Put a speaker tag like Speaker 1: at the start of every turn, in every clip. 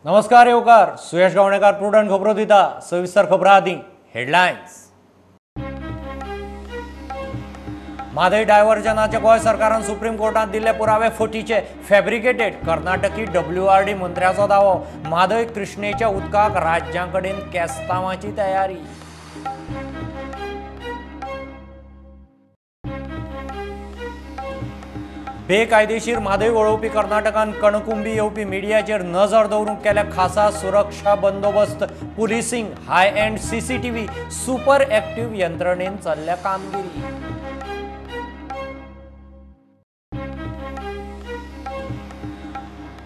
Speaker 1: नमस्कार येवकार, सुयश गावणेकार प्रुडंट खबरो दिता. सविस्तर खबरां आदी हेडलायन्स. म्हादय डायव्हर्जनाचे गोंय सरकारान सुप्रीम कोर्टात दिल्ले पुरावे फटीचे, फॅब्रिकेटेड. कर्नाटकी WRD मंत्र्याचो दावो. म्हादय कृष्णेच्या उदकाक राज्यां कडेन केस्तांवाची तयारी. बेकायदेशीर म्हादय वळोवपी कर्नाटकान कणकुंबी येवपी मिडियाचेर नजर दवरूंक केल्या खासा सुरक्षा बंदोबस्त. Policing, high end CCTV, super active यंत्रणेन चल्ल्या कामगिरी.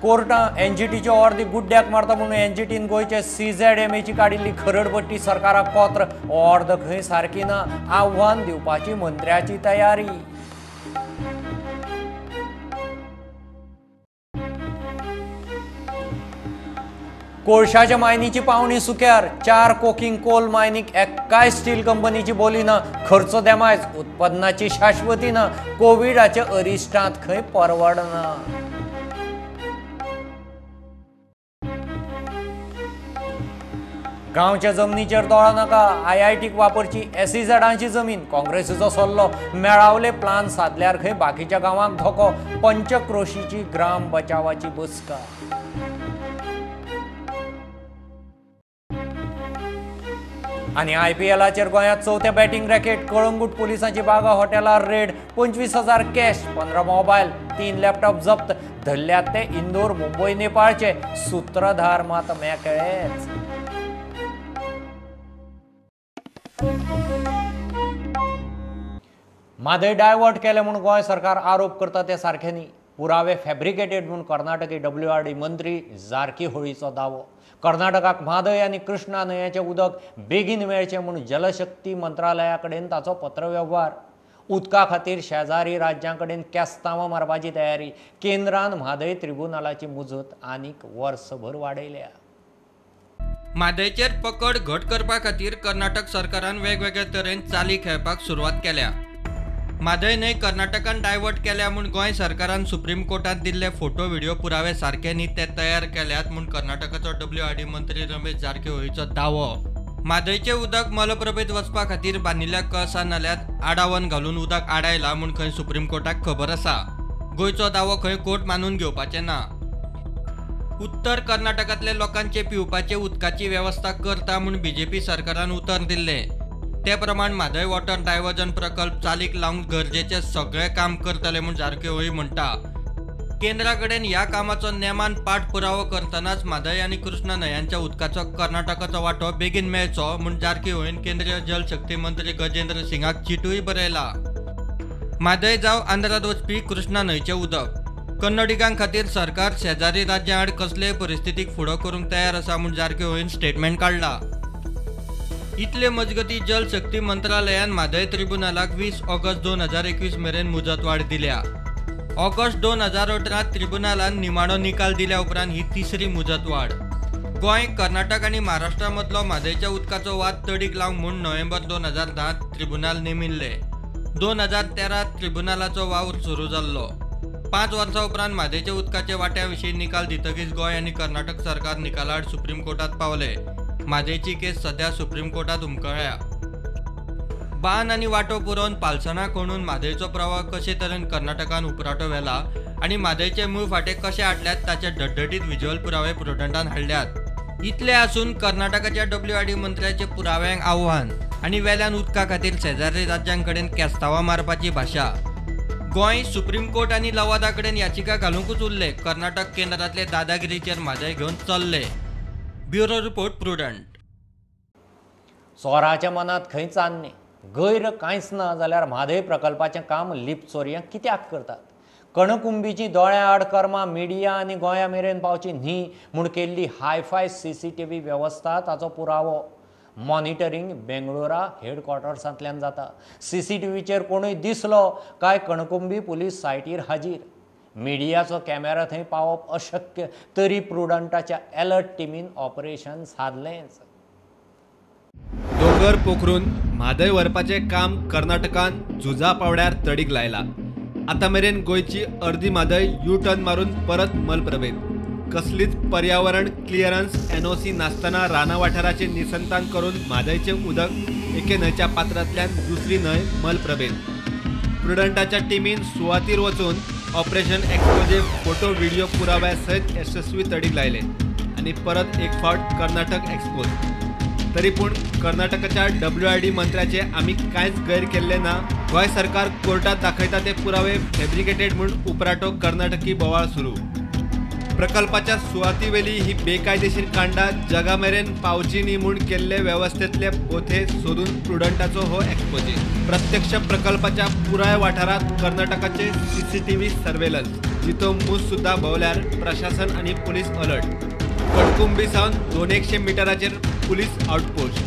Speaker 1: कोर्टां एनजीटीच्यो अर्दी गुड्ड्याक मारता म्हणून एनजीटीन गोंयचे CZMAची काडिल्ली खरडपट्टी सरकाराक कोत्र. अर्द खंय सारकी ना, आव्हान दिवपाची मंत्र्याची तयारी. कोळशाच्या मायनीची पावणी सुक्यार. 4 कोकिंग कोल मायनीक एकाय स्टील कंपनीची बोली ना. खर्च देमायज, उत्पन्नाची शाश्वती ना. कोविडाच्या अरिश्टांत खंय परवडना. गांवच्या जमनीचेर दोळो नाका. IITक वापरची SEZांची जमीन. काँग्रेसीचो सल्लो. मेळावले प्लान सादल्यार खंय बाकीच्या गांवांक धोको. पंचक्रोशीची ग्राम बचावाची बसका. आनी IPLाचेर गोंयांत चवथें बॅटींग रॅकेट. कळंगूट पुलिसांची बागा हॉटेलार रेड. 25,000 कॅश, 15 मोबायल, 3 लॅपटॉप जप्त. धरल्यात ते इंदोर, मुंबय, नेपाळचे. सूत्रधार मात मेकळेच. म्हादय डायवर्ट केलें म्हूण गोंय सरकार आरोप करता ते सारखे न्ही. पुरावे फॅब्रिकेटेड म्हूण कर्नाटकी WRD मंत्री जारकीहोळीचो दावो. कर्नाटकाक म्हादय आनी कृष्णा न्हंयेचें उदक बेगीन मेळचें म्हूण जलशक्ती मंत्रालया कडेन ताचो पत्रवेव्हार. उदका खातीर शेजारी राज्यां कडेन केस्तांवां मारपाची तयारी. केंद्रान म्हादय त्रिबुनालाची मुजत आनीक वर्सभर वाडयल्या.
Speaker 2: म्हादयचेर पकड घट करपा खातीर कर्नाटक सरकारान वेगवेगळे तरेन चाली खेळपाक सुरवात केल्या. म्हादय न्हंय कर्नाटकान डायवर्ट केल्या म्हूण गोंय सरकारान सुप्रीम कोर्टात दिल्ले फोटो व्हिडिओ पुरावे सारके न्ही ते तयार केल्यात म्हूण कर्नाटकाचो WRD मंत्री रमेश जारकीहोळीचो दावो. म्हादयचें उदक मलप्रभेत वचपा खातीर बांदिल्ल्या कळसा नाल्यांत आडावन घालून उदक आडायला म्हूण खंय सुप्रीम कोर्टाक खबर आसा. गोंयचो दावो खंय कोर्ट मानून घेवपाचें ना. उत्तर कर्नाटकांतल्या लोकांचे पिवपाचे उदकाची वेवस्था करता म्हूण BJP सरकारान उतर दिल्लें. ते प्रमाण म्हादय वॉटर डायवर्जन प्रकल्प चालीक लावंक गरजेचें सगळें काम करतले म्हूण जारकीहोळी म्हणटा. केंद्रा कडेन ह्या कामाचो नेमान पाठपुरावो करतनाच म्हादय आनी कृष्णा न्हंयांच्या उदकाचो कर्नाटकाचो वांटो बेगीन मेळचो म्हूण जारकीहोळीन केंद्रीय जलशक्ती मंत्री गजेंद्र सिंगाक चिटूय बरयला. म्हादय जावं आंध्रांत वचपी कृष्णा न्हंयचें उदक कन्नडिगां खातीर सरकार शेजारी राज्यां आड कसलेय परिस्थितीक फुडो करूंक तयार आसा म्हूण जारकीहोळीन स्टेटमेंट काडला. इतले मजगती जलशक्ती मंत्रालयान म्हादय त्रिबुनालाक 20 ऑगस्ट 2021 मेरेन मुजतवाड दिल्या. ऑगस्ट 2018 त्रिबुनालान निमाणो निकाल दिल्या उपरांत ही तिसरी मुजतवाड. गोंय, कर्नाटक आनी महाराष्ट्रा मदलो म्हादयच्या उदकाचो वाद तडीक लावंक म्हूण नोव्हेंबर 2010 त्रिबुनाल नेमिल्ले. 2013 त्रिबुनालाचो वावर सुरू जाल्लो. 5 वर्सां उपरांत म्हादयच्या उदकाच्या वांट्या विशीं निकाल दितकीच गोंय आनी कर्नाटक सरकार निकालाआड सुप्रीम कोर्टात पावले. म्हादयची केस सध्या सुप्रीम कोर्टात हुमकळ्ळ्या. बांद आनी वांटो पुरोवन पालसणां खणून म्हादयचो प्रवाह कशे तरेन कर्नाटकान उपराटो व्हेला आनी म्हादयचे मूळ फांटे कशे हाडल्यात ताचे डड्डडीत व्हिज्युअल पुरावे प्रुडंटान हाडल्यात. इतले आसून कर्नाटकाच्या WRD मंत्र्याचे पुराव्यांक आव्हान आनी वेल्यान उदका खातीर शेजारी राज्यां कडेन केस्तांवां मारपाची भाशा. गोंय सुप्रीम कोर्ट आनी लवादा कडेन याचिका घालुंकूच उरले. कर्नाटक केंद्रांतले दादागिरीचेर म्हादय घेवन चल्ले. Bureau report, Prudent.
Speaker 1: चोराच्या मनांत खंय चान्नें, गैर कांयच ना जाल्यार म्हादय प्रकल्पाचें काम लिपचोरयां कित्याक करतात? कणकुंबीची दोळ्यां आड कर्मां मिडिया आनी गोंया मेरेन पावची न्ही म्हूण केल्ली हायफाय CCTV वेवस्था ताचो पुरावो. मॉनिटरींग बेंगळुरा हेडक्वॉर्टर्सांतल्यान जाता. CCTVचेर कोणूय दिसलो काय कणकुंबी पुलीस सायटीर हाजीर. मिडियाचो कॅमेरा थंय पावप अशक्य, तरी प्रुडंटाच्या अलर्ट टिमीन ऑपरेशन सादलेंच.
Speaker 3: दोंगर पोखरून म्हादय व्हरपाचें काम कर्नाटकान झुजा पावड्यार तडीक लायला. आतां मेरेन गोंयची अर्दी म्हादय यू टर्न मारून परत मलप्रभेत. कसलीच पर्यावरण क्लियरन्स एनओसी नासतना राना वाठाराचे निसंतान करून म्हादयचें उदक एके न्हंयच्या पात्रांतल्यान दुसरी न्हंय मलप्रभेन. प्रुडंटाच्या टिमीन सुवातीर वचून ऑपरेशन एक्सपोजे फोटो व्हिडिओ पुराव्या सयत यशस्वी तडीक लायले आनी परत एक फावट कर्नाटक एक्सपोज. तरी पूण कर्नाटकाच्या WID मंत्र्याचे आमी कांयच गैर केल्लें ना, गोंय सरकार कोर्टात दाखयता ते पुरावे फॅब्रिकेटेड म्हूण उपराटो कर्नाटकी बोवाळ सुरू. प्रकल्पाच्या सुवातीवेली ही बेकायदेशीर कांडा जगा मेरेन पावची न्ही म्हूण केल्ले वेवस्थेंतले बोथे सोदून प्रुडंटाचो हो एक्सपोजे. प्रत्यक्ष प्रकल्पाच्या पुराय वाठारांत कर्नाटकाचे CCTV surveillance, जितो मूस सुद्दां भोंवल्यार प्रशासन आनी पुलीस अलर्ट. कणकुंबी सावन 200 मिटराचेर पुलीस आउटपोस्ट,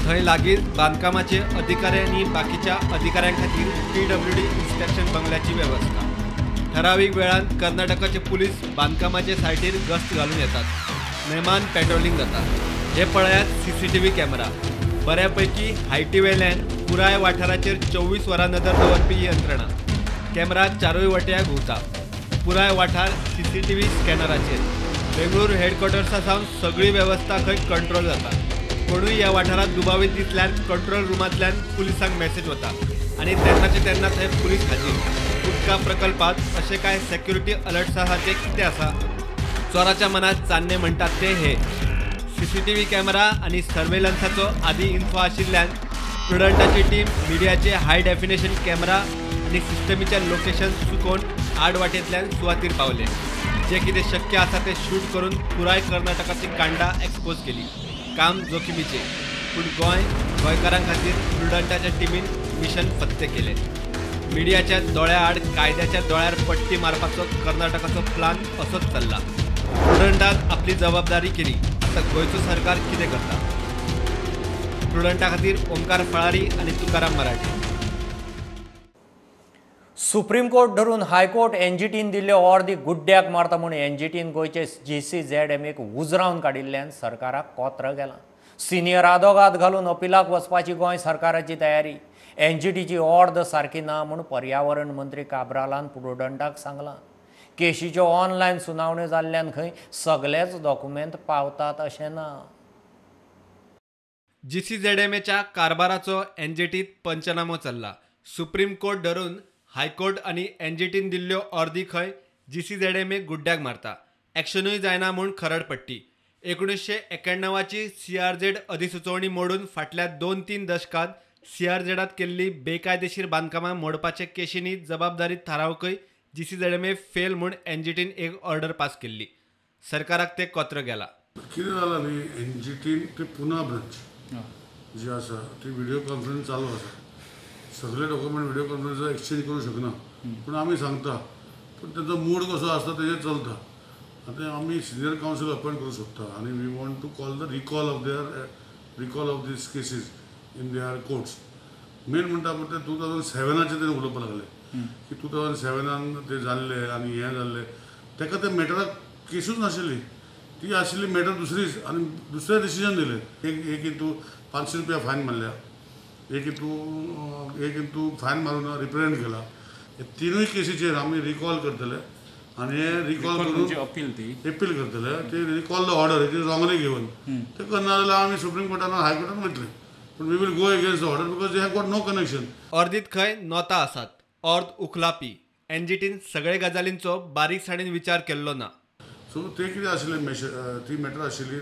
Speaker 3: थंय लागींच बांदकामाचे अधिकारी आनी बाकीच्या अधिकाऱ्यां खातीर PWD inspection बंगल्याची वेवस्था. ठरावीक वेळान कर्नाटकाचे पुलीस बांदकामाचे सायटीर गस्त घालून येतात, नेमान पेट्रोलिंग जाता. हे पळयात CCTV camera, बऱ्यापैकी हायटीवेल्यान पुराय वाठाराचेर 24 वरां नदर दवरपी यंत्रणा. कॅमेरा चारूय वट्या घुंवता, पुराय वाठार CCTV स्कॅनराचेर. बेंगळूर हेडक्वॉर्टर्सा सावन सगळी वेवस्था खंय कंट्रोल जाता. कोणूय ह्या वाठारांत दुबावीत दिसल्यार कंट्रोल रुमांतल्यान पुलिसांक मॅसेज वता आनी तेन्नाचे तेन्ना थंय पुलीस हाजीर. उदका प्रकल्पात अशे कांय सेक्युरिटी अलर्ट्स आसा ते कितें आसा? चोराच्या मनात चान्ने म्हणटात ते हे. CCTV camera आनी सर्वेलन्साचो आदी इन्फो आशिल्ल्यान प्रुडंटाची टीम मिडियाचे हाय डेफिनेशन कॅमेरा आनी सिस्टमीचें लोकेशन चुकोवन आडवाटेंतल्यान सुवातीर पावले. जे कितें शक्य आसा ते शूट करून पुराय कर्नाटकाची कांडा एक्सपोज केली. काम जोखमीचें, पूण गोंय गोंयकारां खातीर प्रुडंटाच्या टिमीन मिशन फत्ते केलें. मिडियाच्या दोळ्या आड कायद्याच्या दोळ्यार पट्टी मारपाचो कर्नाटकाचो प्लान असोच चल्ला. प्रुडंटान आपली जबाबदारी केली, आतां गोंयचो सरकार कितें करता? प्रुडंटा खातीर ओमकार फळारी आनी तुकाराम मराठे.
Speaker 1: सुप्रीम कोर्ट धरून हायकोर्ट NGTन दिल्ल्यो ऑर्दी गुड्ड्याक मारता म्हूण NGTन गोंयचे GCZMAक उजरावन काडिल्ल्यान सरकाराक कोत्र गेलां. सिनियर आदोगाद घालून अपिलाक वचपाची गोंय सरकाराची तयारी. NGTची ऑर्द सारकी ना म्हूण पर्यावरण मंत्री काब्रालान प्रुडंटाक सांगलां. केशीच्यो ऑनलायन सुनावण्यो जाल्ल्यान खंय सगळेच डॉक्युमेंट पावतात अशें ना.
Speaker 3: GCZMAच्या कारभाराचो NGTत पंचनामो चल्ला. सुप्रीम कोर्ट धरून हायकोर्ट आनी NGTन दिल्ल्यो ऑर्दी खंय GCZMA गुड्ड्याक मारता, एक्शनूय जायना म्हूण खरड पट्टी. 1991ची CRZ अधिसुचोवणी मोडून फाटल्या 2-3 दशकांत CRZांत केल्ली बेकायदेशीर बांदकामां मोडपाचे केशींनी जबाबदारी थारावकय GCZMA fail म्हूण NGTन एक ऑर्डर पास केल्ली. सरकाराक ते कोत्र गेला.
Speaker 4: कितें जालां न्ही, NGTन ते पुना ब्रांच जी आसा ती व्हिडियो कॉन्फरन्स चालू आसा. सगळे डॉक्युमेंट व्हिडियो कॉन्फरन्सार एक्सचेंज करूं शकना, पूण आमी सांगता, पूण तेंचो मूड कसो आसता तेजेर चलता. आतां आमी सिनियर कावन्सील अपॉयंट करूं शकता आनी we want to call the recall of these cases in their courts. Main म्हणटा पळय ते 2007 ते उलोवपाक लागले की 2007 ते जाल्ले आनी हें जाल्लें, ताका ते मॅटराक केसूच नाशिल्ली, ती आशिल्ली मॅटर दुसरीच आनी दुसरें डिसिजन दिलें. एक इंतू 500 रुपया फायन मारल्या, एक इंतू फायन मारून रिप्रेजेंट केला. हे तिनूय केसीचेर आमी रिकॉल करतले आनी हे रिकॉल करून अपील करतले. ते recall the order it is wrongly given, ते करना जाल्यार आमी सुप्रीम कोर्टान हायकोर्टान वयतले, पूण we will go against the order because they have got no connection.
Speaker 3: ऑर्दीत खंय नोता आसात, ऑर्द उखलापी. NGTन सगळे गजालींचो बारीकसाणेन विचार केल्लो ना.
Speaker 4: सो ते कितें आशिल्लें, ती मॅटर आशिल्ली,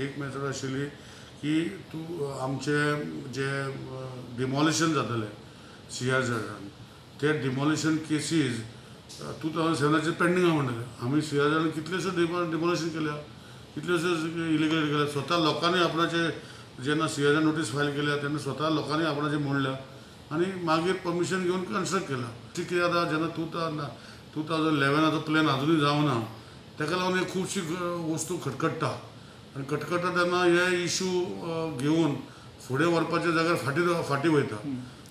Speaker 4: एक मॅटर आशिल्ली की तूं आमचें जे डिमॉलिशन जातलें CRZान, ते डिमॉलिशन केसीज 2007 पेंडींग आहा म्हणटलें. आमी CRZान कितलेशे डिमॉलिशन केल्या, कितलेशे इलिगल केल्या. स्वता लोकांनी आपणाचे जेन्ना CRZ notice file केल्या तेन्ना स्वता लोकांनी आपणाचे मोडल्या आनी मागीर परमिशन घेवन कन्स्ट्रक्ट केला. कितें जाता जेन्ना 2011 प्लॅन आजुनूय जावना, ताका लागून खुबशी वस्तू खटखट्टा आनी खटखट्टा तेन्ना हे इशू घेवन फुडें व्हरपाच्या जाग्यार फाटीं वयता.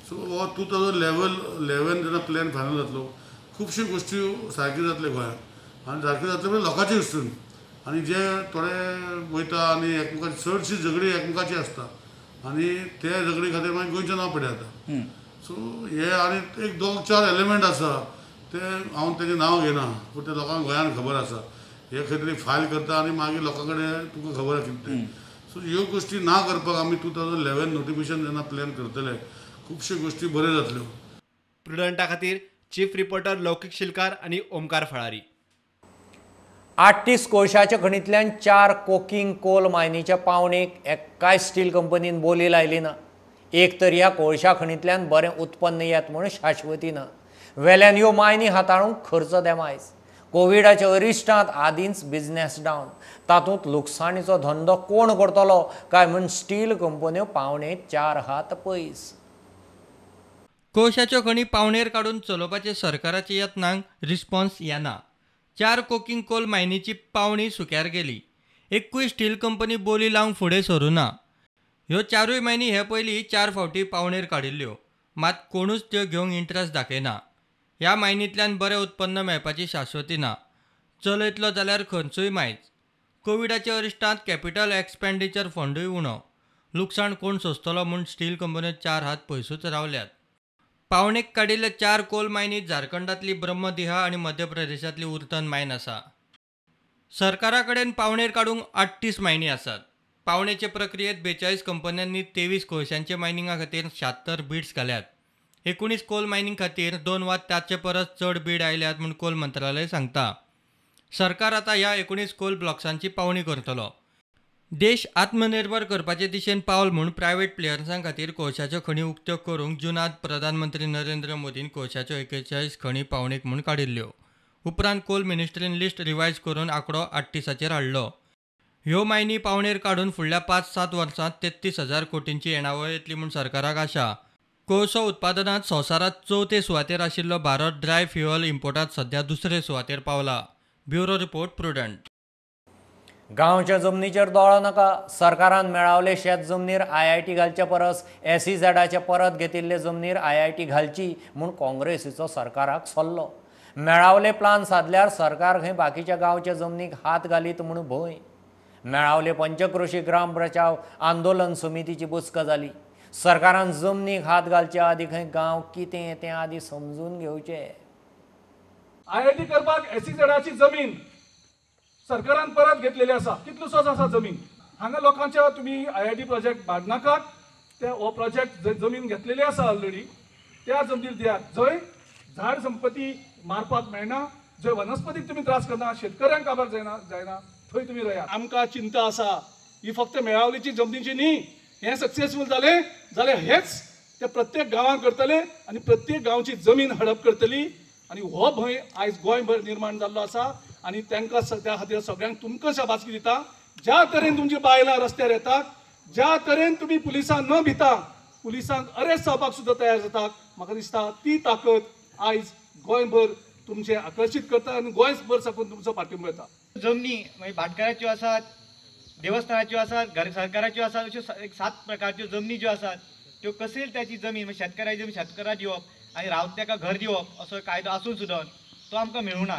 Speaker 4: सो हो 2011 जेन्ना प्लॅन फायनल जातलो खुबश्यो गोश्टी सारक्यो जातल्यो गोंयांत आनी सारक्यो जातल्यो म्हणजे लोकांचे वस्तून आनी जे थोडे वयता आनी एकमेकाची चडशी झगडी एकमेकाची आसता आनी ते झगडी खातीर मागीर गोंयचें नांव पडटा जाता. सो हे आनी एक 2-4 एलिमेंट आसा ते हांव तेजें नांव घेना, पूण ते लोकांक गोंयांत खबर आसा हे खंय तरी फायल करता आनी मागीर लोकां कडेन तुका खबर आसा कितें. सो ह्यो गोश्टी ना करपाक आमी 2011 नोटिफिकेशन जेन्ना प्लॅन करतले खुबश्यो गोश्टी बऱ्यो जातल्यो.
Speaker 3: प्रुडंटा खातीर चीफ रिपोर्टर लौकीक शिलकार आनी ओमकार फळारी.
Speaker 1: 38 कोळशाच्या खणींतल्यान 4 कोकिंग कोल मायनीच्या पावणेक एकाय स्टील कंपनीन बोली लायली ना. एक तर ह्या कोळशा खणींतल्यान बरें उत्पन्न येत म्हूण शाश्वती ना. वेल्यान ह्यो मायनी हाताळूंक खर्च देमायज. कोविडाच्या अरिश्टांत आदींच बिजनेस डावन, तातूंत लुकसाणीचो धंदो कोण करतलो काय म्हूण स्टील कंपन्यो पावणे 4 हात पयस.
Speaker 2: कोळशाच्यो खणी पावणेर काडून चलोवपाचे सरकाराच्या यत्नांक रिस्पॉन्स येना. 4 कोकिंग कोल मायनीची पावणी सुक्यार गेली. एकूय स्टील कंपनी बोली लावंक फुडें सरूं ना. ह्यो 4 मायनी हे पयलीं 4 फावटी पावणेर काडिल्ल्यो, मात कोणूच त्यो घेवंक इंट्रस्ट दाखयना. ह्या मायनींतल्यान बरें उत्पन्न मेळपाची शाश्वती ना. चलयतलो जाल्यार खर्चूय मायज. कोविडाच्या अरिश्टांत कॅपिटल एक्सपेंडिचर फंडूय उणो. लुकसाण कोण सोंसतलो म्हूण स्टील कंपन्यो 4 हात पयसूच रावल्यात. पावणेक काडिल्ल्या 4 कोल मायनीत झारखंडांतली ब्रह्मदिहा आनी मध्य प्रदेशांतली उर्तन मायन आसा. सरकारा कडेन पावणेर काडूंक 38 मायनी आसात. पावणेचे प्रक्रियेत 42 कंपन्यांनी 23 कोळशांचे मायनिंगा खातीर 76 बिड्स घाल्यात. 19 कोल मायनिंग खातीर 2 वा ताचे परस चड बीड आयल्यात म्हूण कोल मंत्रालय सांगता. सरकार आतां ह्या 19 कोल ब्लॉक्सांची पावणी करतलो. देश आत्मनिर्भर करपाचे दिशेन पावल म्हूण प्रायव्हेट प्लेयर्सां खातीर कोळशाच्यो खणी उक्त्यो करूंक जुनांत प्रधानमंत्री नरेंद्र मोदीन कोळशाच्यो 41 खणी पावणेक म्हूण काडिल्ल्यो. उपरांत कोल मिनिस्ट्रीन लिस्ट रिवायज करून आंकडो 38 हाडलो. ह्यो मायनी पावणेर काडून फुडल्या 5-7 वर्सांत 33,000 कोटींची येणावळ येतली म्हूण सरकाराक आशा. कोळसो उत्पादनांत संवसारांत 4थे सुवातेर आशिल्लो भारत ड्राय फ्युअल इम्पोर्टांत सध्या 2रे सुवातेर पावला. Bureau report, Prudent.
Speaker 1: गांवच्या जमनीचेर दोळो नाका. सरकारान मेळावले शेत जमनीर IIT घालचे परस SEZाचे परत घेतिल्ले जमनीर IIT घालची म्हूण काँग्रेसीचो सरकाराक सल्लो. मेळावले प्लान सादल्यार सरकार खंय बाकीच्या गांवच्या जमनीक हात घालीत म्हूण भंय. मेळावले पंचकृषी ग्राम बचाव आंदोलन समितीची बसका जाली. सरकारान जमनीक हात घालचे आदी खंय गांव कितें तें आदी समजून घेवचे.
Speaker 5: IIT करपाक SEZाची जमीन सरकारान परत घेतलेली आसा. कितलोसोच आसा जमीन हांगा लोकांच्या. तुमी IIT project बाडनाकात. ते हो प्रोजेक्ट जमीन घेतलेली आसा ऑलरेडी, त्या जमनीर दियात. जंय झाड संपत्ती मारपाक मेळना, जंय वनस्पतीक तुमी त्रास करना, शेतकऱ्यांक काबार जायना थंय तुमी रयात. आमकां चिंता आसा ही फक्त मेळावलीची जमनीची न्ही. हें सक्सेसफूल जालें जाल्यार हेच ते प्रत्येक गांवांत करतले आनी प्रत्येक गांवची जमीन हडप करतली. आनी हो भंय आयज गोंयभर निर्माण जाल्लो आसा आनी तांकां त्या खातीर सगळ्यांक तुमकां शाबासकी दिता. ज्या तरेन तुमची बायलां रस्त्यार येतात, ज्या तरेन तुमी पुलिसांक न भिता पुलिसांक अरेस्ट जावपाक सुद्दां तयार जातात, म्हाका दिसता ती ताकद आयज गोंयभर तुमचें आकर्शीत करता आनी गोंयभर साकून तुमचो पाठिंबो येता.
Speaker 6: जमनी मागीर भाटकाराच्यो आसात, देवस्थानाच्यो आसात, घर सरकाराच्यो आसात, अश्यो 7 प्रकारच्यो जमनी ज्यो आसात त्यो कसेल त्याची जमीन म्हणजे शेतकाराची जमीन शेतकाराक दिवप आनी रावत्याका घर दिवप असो कायदो आसून सुद्दां तो आमकां मेळूना.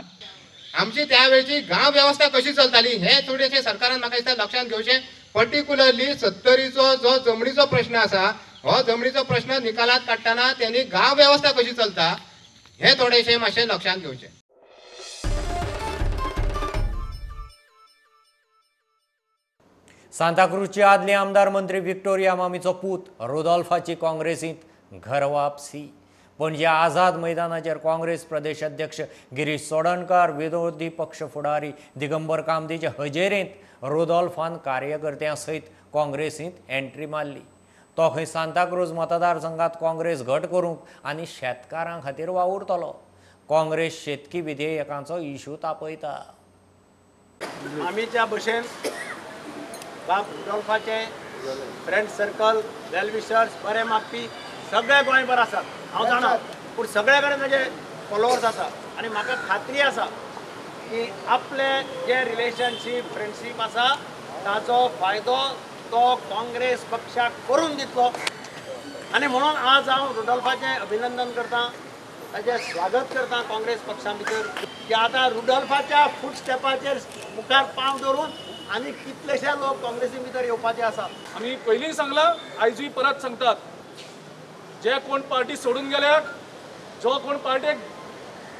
Speaker 7: आमची त्यावेळची गांव वेवस्था कशी चलताली हे थोडेशें सरकारान म्हाका दिसता लक्षांत घेवचें. पर्टिक्युलरली सत्तरीचो जो जमनीचो प्रश्न आसा, हो जमनीचो प्रश्न निकालात काडटना त्यांनी गांव वेवस्था कशी चलता हे थोडेशें मातशें लक्षांत घेवचें.
Speaker 1: सांताक्रूजचे आदले आमदार मंत्री विक्टोरिया मामीचो पूत रुदोल्फाची काँग्रेसींत घर वापसी. पणजे आझाद मैदानाचेर काँग्रेस प्रदेश अध्यक्ष गिरीश चोडणकार, विरोधी पक्ष फुडारी दिगंबर कामतीचे हजेरेंत रुदोल्फान कार्यकर्त्यां सयत काँग्रेसींत एंट्री मारली. तो खंय सांताक्रूज मतदारसंघात काँग्रेस घट करूंक आनी शेतकारां खातीर वावुरतलो. काँग्रेस शेतकी विधेयकांचो इशू तापयता.
Speaker 8: आमीच्या भशेन बाब रुदोल्फाचे फ्रेंड सर्कल, वेलविशर्स, बरे मागपी सगळे गोंयभर आसात. हांव जाणा, पूण सगळे कडेन म्हजे फॉलोवर्स आसा आनी म्हाका खात्री आसा की आपले जे रिलेशनशीप फ्रेंडशीप आसा ताचो फायदो तो काँग्रेस पक्षाक करून दितलो. आनी म्हणून आज हांव रुदोल्फाचें अभिनंदन करतां, ताचें स्वागत करतां काँग्रेस पक्षा भितर की आतां रुदोल्फाच्या फूट स्टेपाचेर मुखार पांव दवरून आनी कितलेशे लोक काँग्रेसी भितर येवपाचे आसा.
Speaker 5: आमी पयलीं सांगलां, आयजूय परत सांगतात, जे कोण पार्टी सोडून गेल्यात, जो कोण पार्टेक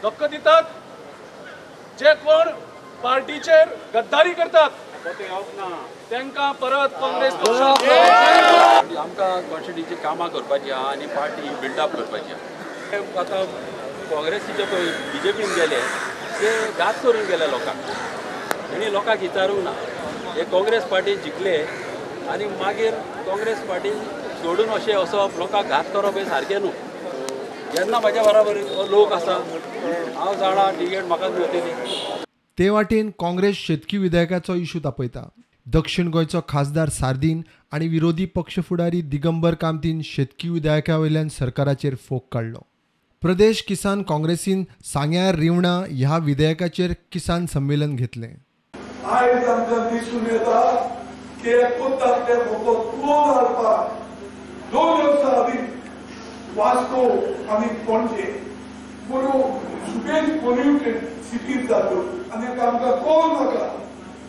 Speaker 5: धक्को दितात, जे कोण पार्टीचेर गद्दारी करतात तांकां परत काँग्रेस पक्ष.
Speaker 9: आमकां कॉन्स्टिट्युएन्सीची कामां करपाची आहा आनी पार्टी बिल्डअप करपाची आहा. आतां काँग्रेसीचे पळय बीजेपीन गेले ते घात करून गेले लोकांक, तेणी लोकांक विचारूंक ना. हे काँग्रेस पार्टी जिखले आनी मागीर काँग्रेस पार्टी सोडून अशें वचप, लोकांक घात करप हें सारकें न्हू. जेन्ना म्हाज्या बराबर लोक आसा हांव जाणा टिकेट म्हाकाच मेळटली.
Speaker 3: ते वाटेन काँग्रेस शेतकी विधेयकाचो इशू तापयता. दक्षिण गोंयचो खासदार सार्दीन आनी विरोधी पक्ष फुडारी दिगंबर कामतीन शेतकी विधेयका वयल्यान सरकाराचेर फोग काडलो. प्रदेश किसान काँग्रेसीन सांग्यार रिवणा ह्या विधेयकाचेर किसान संमेलन घेतलें.
Speaker 10: आयज आमकां दिसून येता की कोतातले फकत कोण हाडपाक 2 वर्सां आदीं वास्को आनी पणजे बऱ्यो सुबेज पोल्युटेड सिटीज जाल्यो आनी आमकां कोण नाका.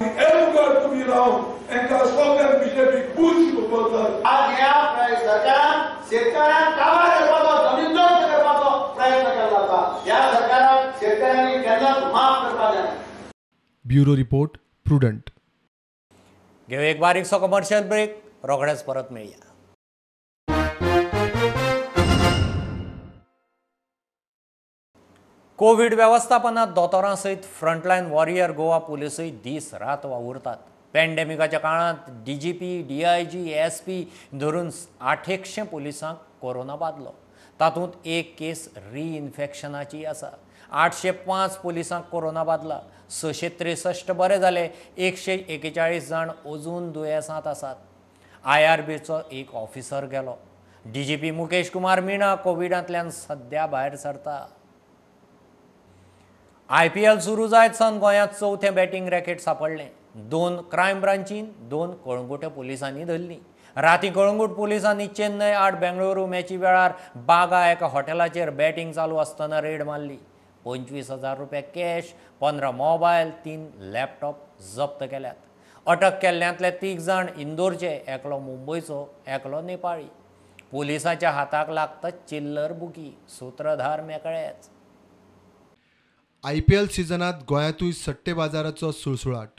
Speaker 10: एवढ तुमी रावन तांकां सगळ्यांक बीजेपी खूश शिकोवपाक.
Speaker 8: आज ह्या सरकारान शेतकऱ्यांक काबार करपाचो, जमीनदोस्त करपाचो प्रयत्न केल्लो आसा. ह्या सरकारान शेतकऱ्यांनी केन्नाच माफ करपाक जायना.
Speaker 3: Bureau report, Prudent.
Speaker 1: घेऊ एक बारीकसो कमर्शियल ब्रेक, रोखडेच परत मेळया. कोवीड वेवस्थापनात दोतोरां सयत फ्रंटलायन वॉरियर गोवा पुलिसूय दीस रात वावुरतात. पॅन्डेमिकाच्या काळांत डीजीपी, डीआयजी, एसपी धरून 800 पुलिसांक कोरोना बादलो. तातूंत एक केस रिइन्फेक्शनाची आसा. 805 पुलिसांक कोरोना बादला, 663 बरे जाले, 141 जाण अजून दुयेंसांत आसात. आयआरबीचो एक ऑफिसर गेलो. डीजीपी मुकेश कुमार मीणा कोविडांतल्यान सद्या भायर सरता. आयपीएल सुरू जायत सावन गोंयांत चवथें बॅटींग रॅकेट सांपडलें. 2 क्रायम ब्रांचीन, 2 कळंगूट पुलिसांनी धरलीं. रातीं कळंगूट पुलिसांनी चेन्नय आड बेंगळुरू मॅची वेळार बागा एका हॉटेलाचेर बॅटींग चालू आसतना रेड मारली. 25,000 रुपया कॅश, 15 मोबायल, 3 लॅपटॉप जप्त केल्यात. अटक केल्ल्यांतले 3 जाण इंदोरचे, एकलो मुंबयचो, एकलो नेपाळी. पुलिसांच्या हाताक लागता चिल्लर बुकी, सुत्रधार मेकळेच.
Speaker 3: आयपीएल सिजनांत गोंयांतूय सट्टे बाजाराचो सुळसुळाट.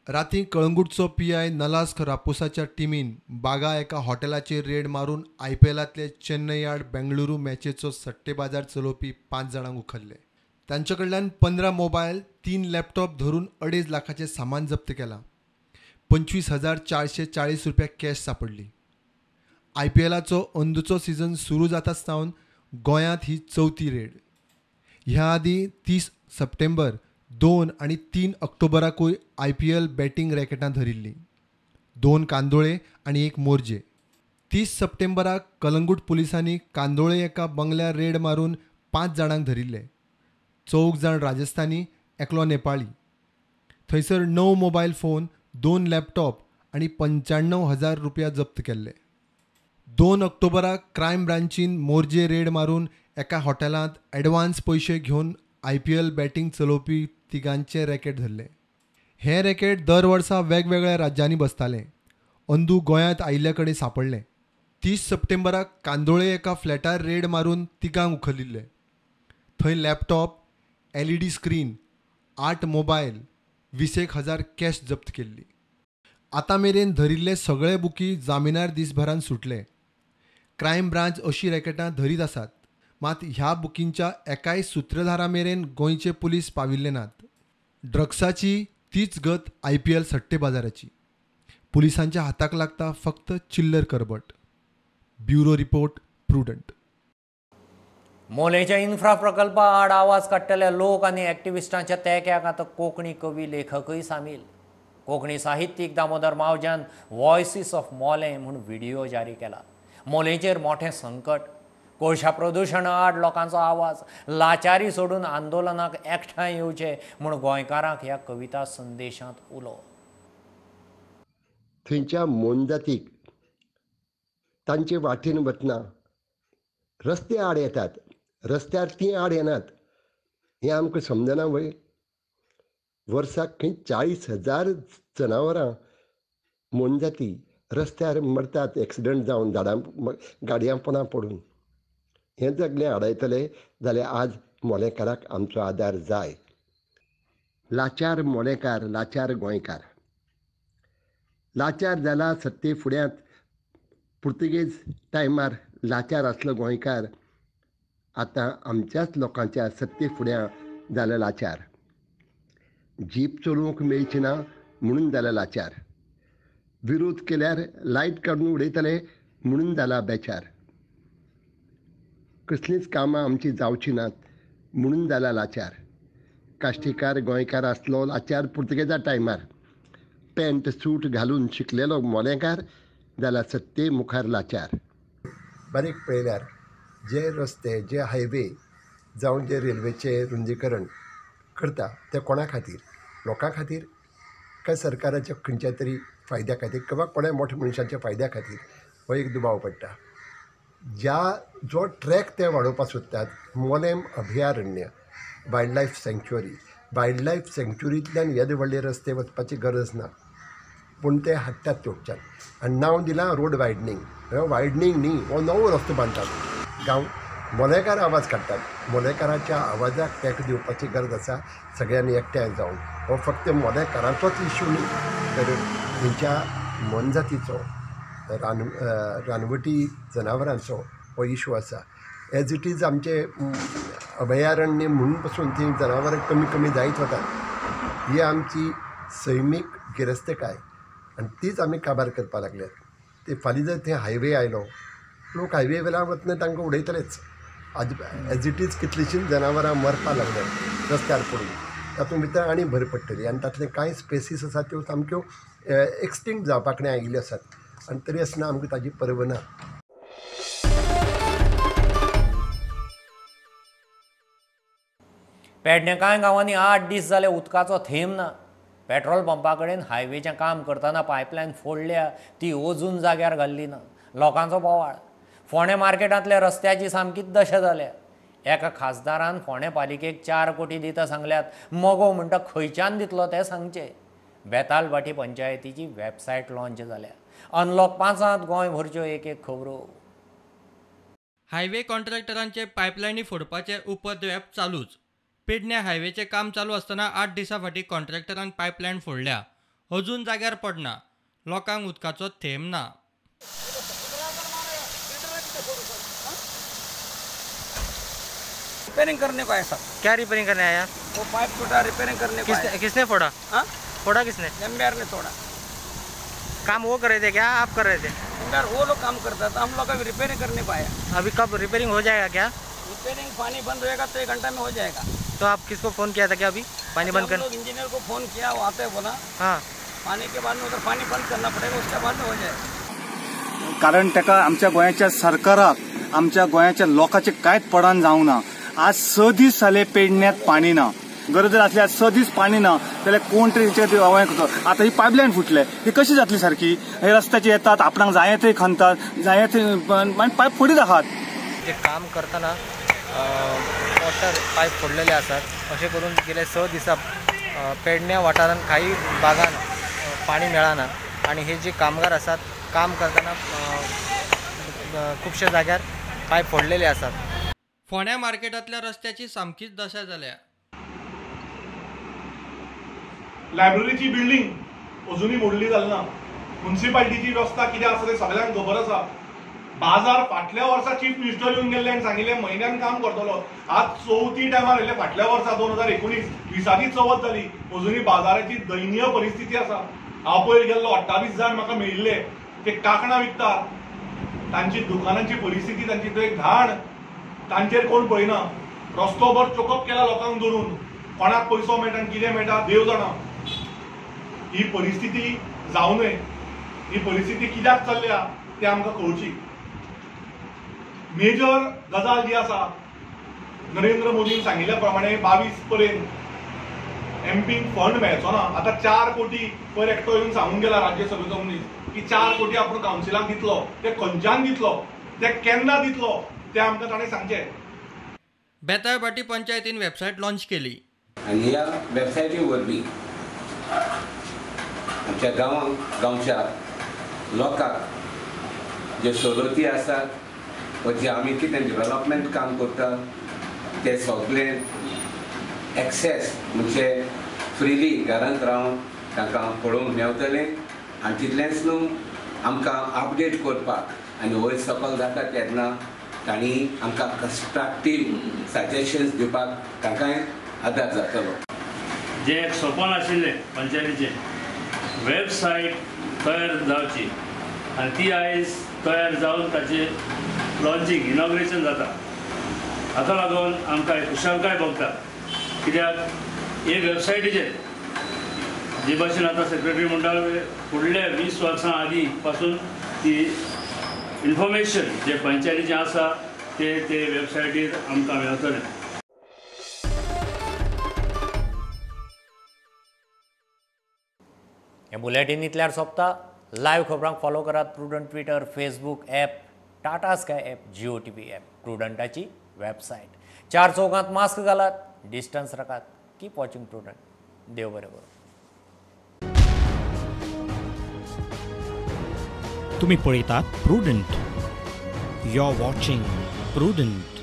Speaker 3: रातीं कळंगूटचो पीआय नलास्क रापोसाच्या टिमीन बागा एका हॉटेलाचेर रेड मारून आयपीएलांतले चेन्नय आड बेंगळुरू मॅचेचो सट्टे बाजार चलोवपी 5 जाणांक उखल्ले. तांचे कडल्यान 15 मोबायल, 3 लॅपटॉप धरून 2.5 लाखाचें सामान जप्त केलां. 25,440 रुपया कॅश सांपडली. आयपीएलाचो अंदूचो सिजन सुरू जाता सावन गोंयांत ही चवथी रेड. ह्या आदीं 30 सप्टेंबर, 2 आनी 3 ऑक्टोबराकूय आयपीएल बॅटींग रॅकेटां धरिल्लीं. 2 कांदोळे आनी 1 मोरजे. 30 सप्टेंबराक कलंगूट पुलिसांनी कांदोळे एका बंगल्यार रेड मारून 5 जाणांक धरिल्ले. 4 जाण राजस्थानी, एकलो नेपाळी. थंयसर 9 मोबायल फोन, 2 लॅपटॉप आनी 95,000 रुपया जप्त केल्ले. 2 ऑक्टोबराक क्रायम ब्रांचीन मोरजे रेड मारून एका हॉटेलांत ॲडवान्स पयशे घेवन आयपीएल बॅटींग चलोवपी तिगांचे रॅकेट धरले. हें रॅकेट दर वर्सा वेगवेगळ्या राज्यांनी बसतालें. अंदू गोंयांत आयिल्ले कडेन सांपडलें. 30 सप्टेंबराक कांदोळे एका फ्लॅटार रेड मारून तिगांक उखलिल्ले. थंय laptop, LED screen, 8 mobile, 21,000 cash जप्त केल्ली. आतां मेरेन धरिल्ले सगळे बुकी जामिनार दिसभरान सुटले. क्रायम ब्रांच अशी रॅकेटां धरीत आसात, मात ह्या बुकींच्या एकाय सुत्रधारा मेरेन गोंयचे पुलीस पाविल्ले नात. ड्रग्साची तीच गत आयपीएल सट्टे बाजाराची. पुलिसांच्या हाताक लागता फक्त चिल्लर करबट. Bureau report, Prudent.
Speaker 1: मोलेच्या infra प्रकल्पा आड आवाज काडटले लोक आनी एक्टिविस्टांच्या तेंक्याक आतां कोंकणी कवी लेखकूय सामील. कोंकणी साहित्यीक दामोदर मावज्यान वॉयसीस ऑफ मोलें म्हूण व्हिडियो जारी केला. मोलेचेर मोठें संकट, कोळशा प्रदुशणा आड लोकांचो आवाज, लाचारी सोडून आंदोलनाक एकठांय येवचे म्हूण गोंयकारांक ह्या कविता संदेशांत उलो.
Speaker 11: थंयच्या मोनजातीक तांचे वाटेन वतना रस्ते आड येतात, रस्त्यार तीं आड येनात हें आमकां समजना व्हय. वर्साक खंय 40,000 जनावरां मोनजाती रस्त्यार मरतात एक्सिडंट जावन, झाडां गाडयां पोंदा पडून. हें सगळें आडायतले जाल्यार आज मोलेकाराक आमचो आदार जाय. लाचार मोलेकार, लाचार गोंयकार. लाचार जाला सत्ते फुड्यांत पुर्तुगेज टायमार लाचार आसलो गोंयकार, आतां आमच्याच लोकांच्या सत्ते फुड्यां जाला लाचार. जीप चलोवंक मेळची ना म्हणून जाला लाचार. विरोध केल्यार लायट काडून उडयतले म्हणून जाला बेचार. कसलींच कामां आमची जावची नात म्हणून जाला लाचार. काश्टीकार गोंयकार आसलो लाचार पुर्तुगेजा टायमार. पॅन्ट सूट घालून शिकलेलो मोलेकार जाला सत्ते मुखार लाचार. बारीक पळयल्यार जे रस्ते, जे हायवे जावं जे रेल्वेचें रुंदीकरण करता ते कोणा खातीर? लोकां खातीर काय सरकाराच्या खंयच्या तरी फायद्या खातीर किंवा कोणा मोठ्या मनशाच्या फायद्या खातीर, हो एक दुबाव पडटा. ज्या जो ट्रॅक ते वाडोवपाक सोदतात, मोलेम अभयारण्य, wild life sanctuary, wild life सँक्च्युरींतल्यान येदे व्हडले रस्ते वचपाची गरज ना, पूण ते हाडटात तेवच्यान आनी नांव दिलां रोड वायडनींग. वायडनींग न्ही, हो नवो रस्तो बांदतात. गांव मोलेकार आवाज काडटात, मोलेकाराच्या आवाजाक तेंको दिवपाची गरज आसा सगळ्यांनी एकठांय जावन. हो फक्त मोलेकारांचोच इशू न्ही, तर थंयच्या मोनजातीचो, रानवटी जनावरांचो हो इशू आसा. एज it is आमचे अभयारण्य म्हणून पसून ती जनावरां कमी कमी जायत वतात. ही आमची सैमीक गिरेस्तकाय आनी तीच आमी काबार करपाक लागल्यात. ते फाल्यां जर थंय हायवे आयलो, लोक हायवे वेल्यान वतना तांकां उडयतलेच. आज एज it is कितलींशींच जनावरां मरपाक लागल्यात रस्त्यार पडून, तातूंत भितर आनी भर पडटली आनी तातले कांय स्पेसीस आसात त्यो सामक्यो एक्सटिंक्ट जावपा कडेन आयिल्ल्यो आसात आनी तरी आसतना आमकां ताजी पर्वा ना.
Speaker 1: पेडणे कांय गांवांनी 8 दीस जाले उदकाचो थेंब ना. पेट्रोल पंपा कडेन हायवेचें काम करतना पायपलायन फोडल्या, ती अजून जाग्यार घाल्ली ना. लोकांचो बोवाळ. फोंडें मार्केटांतल्या रस्त्याची सामकीच दशा जाल्या. एका खासदारान फोंडें पालिकेक 4 कोटी दिता सांगल्यात, मगो म्हणटा खंयच्यान दितलो तें सांगचें. बेतालभाटी पंचायतीची वेबसायट लॉन्च जाल्या. अनलॉक 5 गोंयभरच्यो एक एक खबरो.
Speaker 2: हायवे कॉन्ट्रॅक्टरांचे पायपलायनी फोडपाचे उपद्व्याप चालूच. पेडण्या हायवेचें काम चालू आसतना 8 दिसां फाटीं कॉन्ट्रॅक्टरान पायपलायन फोडल्या, अजून जाग्यार पडना. लोकांक उदकाचो थेंब ना.
Speaker 12: रिपेयरिंग करने को आया साहब.
Speaker 6: क्या रिपेयरिंग करने आया?
Speaker 12: वो पाइप टूटा, रिपेयरिंग करने को आया.
Speaker 6: किसने फोड़ा?
Speaker 12: हाँ,
Speaker 6: फोड़ा किसने?
Speaker 12: एमबीआर ने तोड़ा.
Speaker 6: काम वो कर रहे थे क्या, आप कर रहे थे?
Speaker 12: एमबीआर वो लोग काम करता था, हम लोग अभी रिपेयरिंग करने को आया.
Speaker 6: अभी कब रिपेयरिंग हो जाएगा? क्या
Speaker 12: रिपेयरिंग पानी बंद होएगा तो 1 घंटा में हो जाएगा.
Speaker 6: तो आप किसको फ़ोन किया था क्या अभी पानी बंद कर?
Speaker 12: इंजीनियर को फ़ोन किया, वो आते बोला.
Speaker 6: हाँ,
Speaker 12: पानी के बाद में उधर पानी बंद करना पड़ेगा, उसके बाद में हो जाएगा.
Speaker 13: कारण ताका आमच्या गोंयाच्या सरकाराक, आमच्या गोंयाच्या लोकांचे कांयच पडान जावंक ना. आज 6 दीस जाले पेडण्यात पाणी ना. गरज जर आसली आज 6 दीस पाणी ना जाल्यार कोण तरी हेचेर करतो. आतां ही पायपलायन फुटले, ही कशी जातली सारकी? हे रस्त्याचे येतात, आपणाक जाय थंय खणतात, जाय थंय मागीर पायप फोडीत आहात.
Speaker 6: जे काम करतना वॉटर पायप फोडलेले आसात, अशें करून गेले 6 दिसां पेडण्या वाठारांत काही भागान पाणी मेळना आनी हे जे कामगार आसात काम करतना खुबशे जाग्यार पायप फोडलेले आसात.
Speaker 2: फोंड्या मार्केटांतल्या रस्त्याची सामकीच दशा जाल्या.
Speaker 5: लायब्ररीची बिल्डिंग अजुनूय मोडली जाली ना. म्युन्सिपाल्टीची वेवस्था कितें आसा तें सगळ्यांक खबर आसा. बाजार फाटल्या वर्सा चीफ मिनिस्टर येवन गेल्ले आनी सांगिल्लें म्हयन्यान काम करतलो. आज चवथी टायमार येयले. फाटल्या वर्सा 2019 विसांनी चवथ जाली, अजुनूय बाजाराची दयनीय परिस्थिती आसा. हांव पयर गेल्लो, 28 जाण म्हाका मेळिल्ले, ते कांकणां विकतात. तांची दुकानांची परिस्थिती, तांची थंय घाण, तांचेर कोण पळयना. रस्तो भर चोकअप केला लोकांक धरून, कोणाक पयसो मेळटा आनी कितें मेळटा देव जाणा. ही परिस्थिती जावं नये. ही परिस्थिती कित्याक चल्ल्या तें आमकां कळची. मेजर गजाल जी आसा, नरेंद्र मोदीन सांगिल्ल्या प्रमाणे 22 पर्यंत एमपीक फंड मेळचो ना. आतां 4 कोटी पयर एकटो येवन सांगून गेला राज्यसभेचो मनीस की 4 कोटी आपूण कावन्सिलाक दितलो. ते खंयच्यान दितलो, ते केन्ना दितलो ते आमकां ताणें सांगचें.
Speaker 2: बेताळभाटी पंचायतीन वेबसायट लॉन्च केली
Speaker 14: आनी ह्या वेबसायटी वरवीं आमच्या गांवांक, गांवच्या लोकांक जे सवलती आसात वा जे आमी कितें डेव्हलपमेंट काम करता ते सगळें एक्सेस म्हणजे फ्रिली घरांत रावन तांकां पळोवंक मेवतलें आनी तितलेंच न्हू आमकां अपडेट करपाक आनी वयर सकल जाता तेन्ना तांणी आमकां कंस्ट्रक्टीव सजेशन्स दिवपाक तांकांय आदार जातलो.
Speaker 15: जें एक सपन आशिल्लें पंचायतीचें वेबसायट तयार जावची आनी ती आयज तयार जावन ताचें लॉन्चींग इनॉग्रेशन जाता. हाका लागून आमकां खुशालकाय भोगता कित्याक हे वेबसायटीचेर जे भाशेन आतां सेक्रेटरी म्हणटा फुडल्या 20 वर्सां आदीं पासून ती इन्फॉर्मेशन जे पंचायतीचें आसा ते ते वेबसायटीर आमकां मेळटलें.
Speaker 1: हें बुलेटीन इतल्यार सोंपता. लायव्ह खबरांक फॉलो करात Prudent Twitter, Facebook app, Tata Sky app, Jio TV app, प्रुडंटाची website. 4 चौकांत मास्क घालात, डिस्टन्स राखात. Keep watching Prudent. देव बरें करूं.
Speaker 16: तुम्ही पळयतात Prudent. You are watching Prudent.